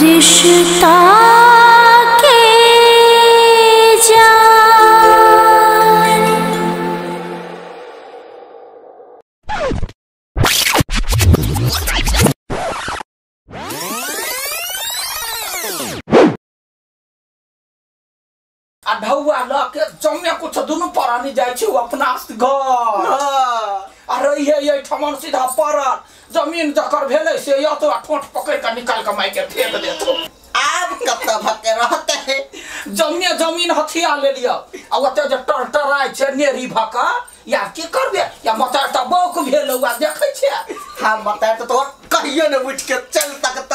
रिश्ता के जान। आ ढौआ ल के जमे कुछ दुनू परानी जाइ छै अपना घर आ रहिए एहिठमन सीधा पड़ल जमीन जकर भेलै से यतो आ ठोंठ पकड़ के निकाल के माय के फेंक देतो। आब कत भके रहते जमे जमीन हथिया ले लियो आ ओते जे टरटराइ छै नेरी भक या की करबे या मतार त बौक भेल आ देखै छै। हां मतार त तोर कहियो न उठ के चल सकत।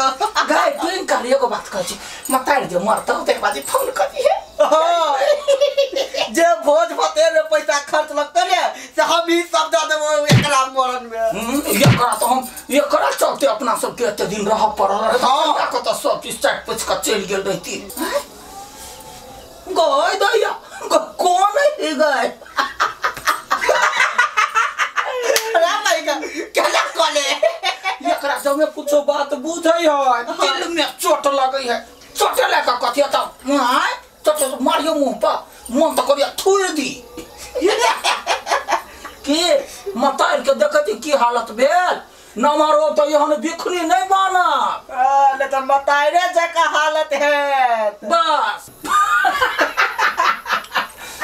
गाय तुइन कर एगो बात कहै छी मतार जे मरतौ त बाजी फोन कर दिहे। जे भोज भते रे पैसा खर्च लगते रे से हम ही सब दे देबो एकरा मरण में। एकरा तो हम एकरा चलते अपना सब के एते दिन रह पड़ल रहे। हां कत सब चीज चाट पुछ के चलि गेल रहती। गय दैया कोन है गय रे भाई का केना कोले एकरा जब में कुछो बात बुझै है दिल में चोट लगै है। चोट लगा कथि त हां चोट मारियो मुंह पर मन त करिया थुर दी के मतार के देखती की हालत भेल न मारो त एहन बिखनी नहीं मानब ने त मतारे जका हालत है बस।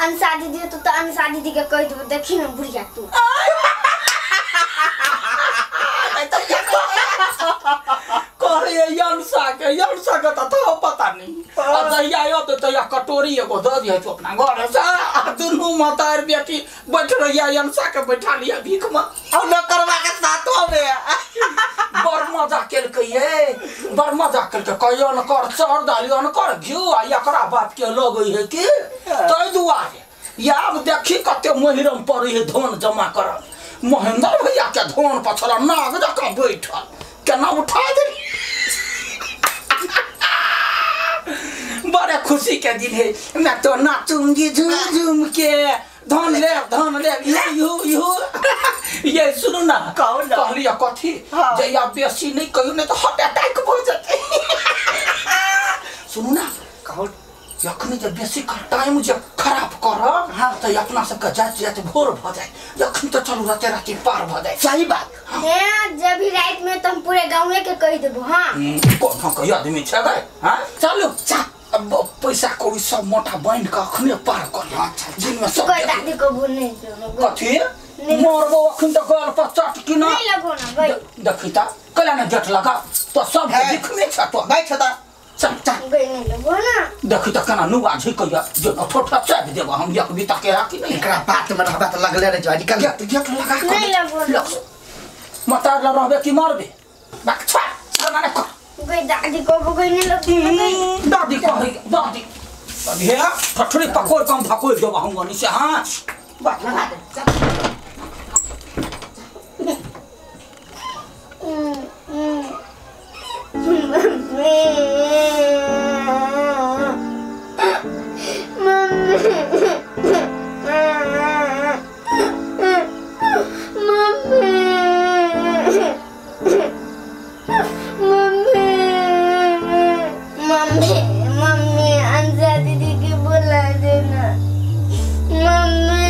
अंसा दीदी तो अंसा दीदी के कह देबो देखी न बुढ़िया तू कहलिए यंसा के त पता नहीं आ जहिया आयो त तहिया कटोरी एगो द दिहे तू अपना घर से आ दुनू मतार बेटी बैठ रहिया यंसा के बैठा लिया भीख में और न करवा के साथो में बड़ मजा केलकै ये बड़ मजा केलकै कहियो न कर चढ़ दालियो न कर घिउ आ एकरा बाप के लगै है कि तै दुआरे याब देखी कते महिरम पड़ै है धन जमा करब महेंद्र भैया के धन पछला नाग जकाँ बैठल केना उठा दे। बड़े खुशी के दिन है मैं तो नाचूंगी झूम झूम के धन ले you you ये सुनू ना कहलिए कथी जे या बेसी नहीं कहियो नहीं तो हार्ट अटैक हो जतै। सुनू ना कहू जखनी जे बेसी टाइम जे खराब करब हां त अपना सबके जात जात भोर भ जाए जखन त चलू राते राति पार भ जाए। सही बात है जब भी रात में तुम पूरे गांव के कह देबो। हां कोन के आदमी छै गए हां चलू अब पैसा कौड़ी सब मोटा बांध के अखने पार कर ले। दिन में सब कोई दादी को बोल नहीं कथी मरबो अखन त गल पर चट कि ना नहीं लगो ना गई देखी त कला ने गेट लगा तो सब दिखमे छ तो गई छ त चल चल गई नहीं लगो ना देखी त केना नुआ झिकैया जे ठोठा चाप देब हम एक बीता के कि नहीं एकरा बात में रहबा त लगले रे जो निकल गेट गेट लगा के नहीं लगो मतार ल रहबे कि मरबे बाक छ ना ना कर गई दादी को गई नहीं लगो दादी कहै दादी हे ठठरी पकोड़ कम धकोड़ देब हम गनी से। हां बात लगा दे चल। मम्मी मम्मी अंसा दीदी के बुला देना मम्मी।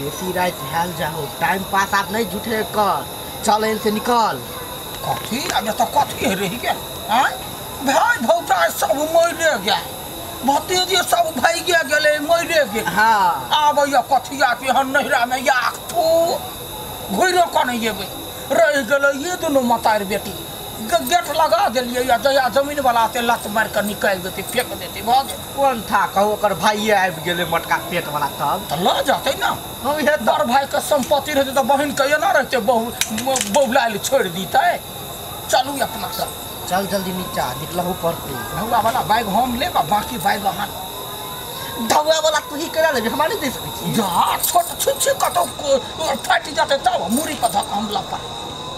बेसी रात भेल जाहो, टाइम पास आप नहीं झूठे कर, चल एन से निकल। कथी अब तो कथी रही गेल? आँय भाई भौता सब मरे गया, भतीजी सब भाइगे गेलै मरे गेल। हाँ आब ये कथिया के हन नहिरा में याक थू घुरो कऽ नहि जेबै, रहि गेलै ये दुनू मतार बेटी। गेट लगा देलियै या जहिया जमीन वाला ते लत मारि कऽ निकालि देतै फेंक देतै भऽ गेल। कोन था कहू ओकर भाइये आबि गेलै मोटका पेट वाला तब तऽ लऽ जेतै ने। हम इहे बड़ भाइके सम्पत्ति रहतै तऽ बहिनके एना रहतै बहुलायल छोड़ि दितै। चलू अपना सब चल जल्दी नीचा निकलहु पड़तै। धौआ वाला बैग हम लेब आ बाकी बैग अहाँ। धौआ वाला तू ही करा लेबी, हमरा नहि दे सकै छी। जा छोट छी कतौ फाटि जेतै तब मूड़ी पर धऽ कऽ हम लऽ पाइ।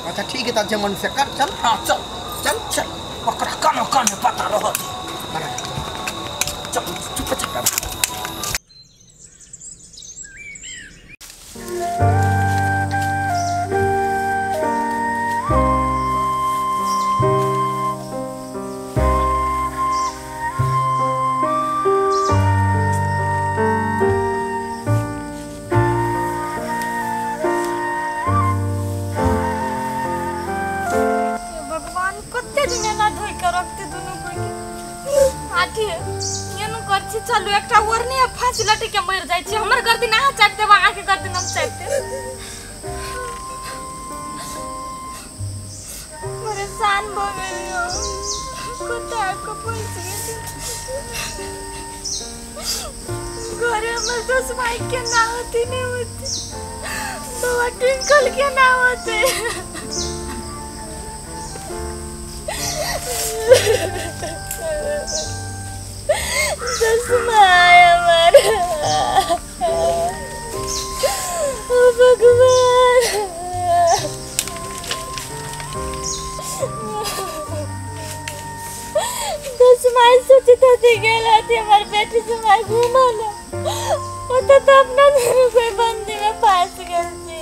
अच्छा ठीक है, तब जे मन से कर, चल। हाँ चल चल चल, ओकरा कानो काने पता रहत। चल चुप चाप। चलू एकटा ओढ़नी आ फांसी लटक के मरि जाइ छी, हमर गर्दन अहाँ चाटि देब, अहाँके गर्दन हम चाटि देब। परेशान भऽ गेलियौ, कतऽ आबि कऽ फँसि गेली। घरे हमर दोस्त भाई केना होतै नहि होतै, बौआ ट्विंकल केना होतै। ओ भगवान, दस माय सोचित होते गेल होते हमार बेटी से माय घूमल ओतऽ तऽ अपना दुनू कोई बंदी में फंस गेल छी।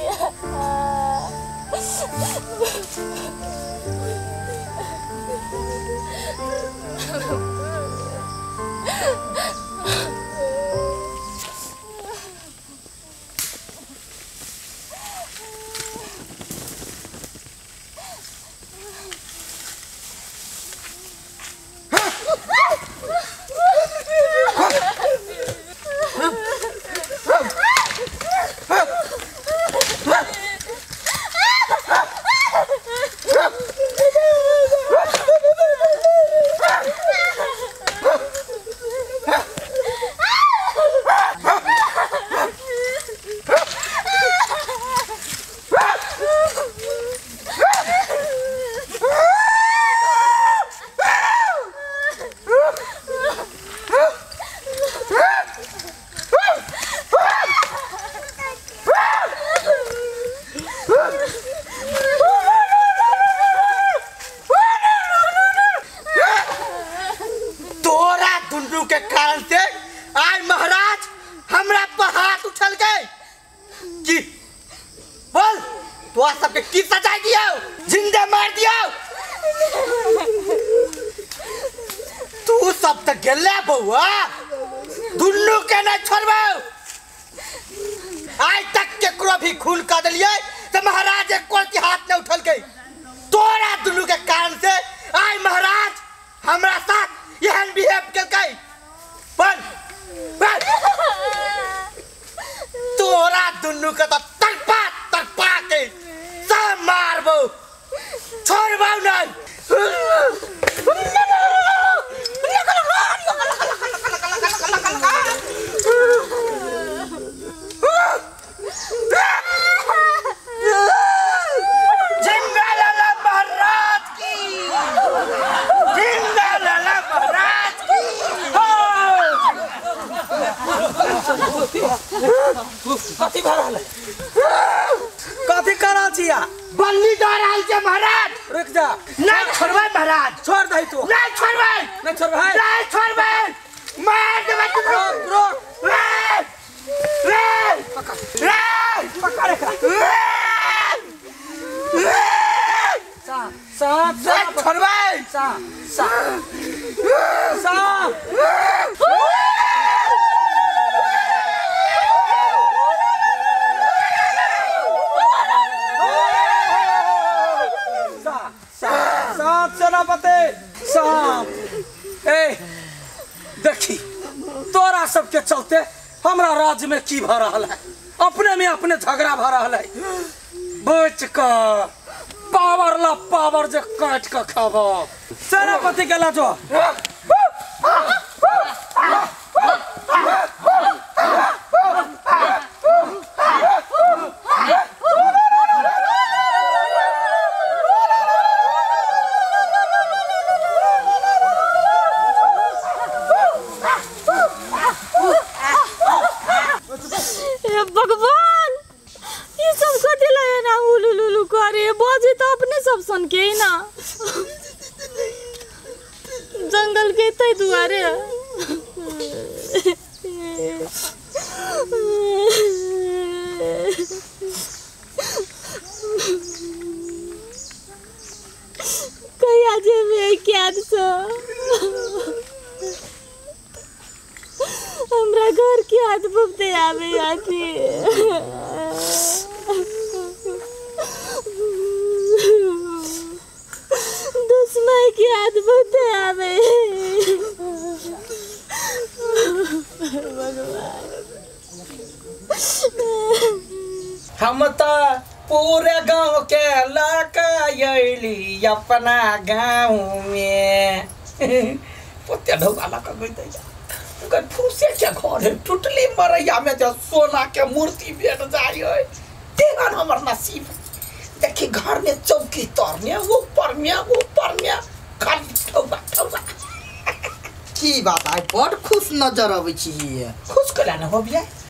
कथी भऽ रहल है? कथी कर रहल छी? बल्ली दऽ रहल छै महाराज। रुक जा, नहीं छोड़बै महाराज। छोड़ दही तू। नहीं छोड़बै, नहीं छोड़बै, नहीं छोड़बै, मार देबै तू। रोक रोक, रे रे पकड़ रे पकड़ एकरा। रे सा सा सा छोड़बै सा सा सा। हमरा राज्य में की भ रहल है अपने में अपने झगड़ा भ रहल है बच क पावर ला पावर जे काट के खाबो सेनापति के ला जो भगवान ये सब कथी ला ना उलू लुलू करे बजे तो अपने सब सुन के ही ना जंगल के तै दुआरे कहिया जेबै कैद से हमरा घर के हाथ बहुते आवे आती दुश्मन के हाथ बहुते आवे हम तो पूरे गांव के लड़का अयली अपना गांव में पोते ढौआ लऽ कऽ गई दैया फूसे के घर है टूटली मरैया में जो सोना के मूर्ति भेट जाय है तेहन हमर नसीब। देखी घर में चौकी तरने ऊपर में खाली ठौआ ठौआ। की बात है बड़ खुश नजर अबै छी। खुश कला न हो बिया।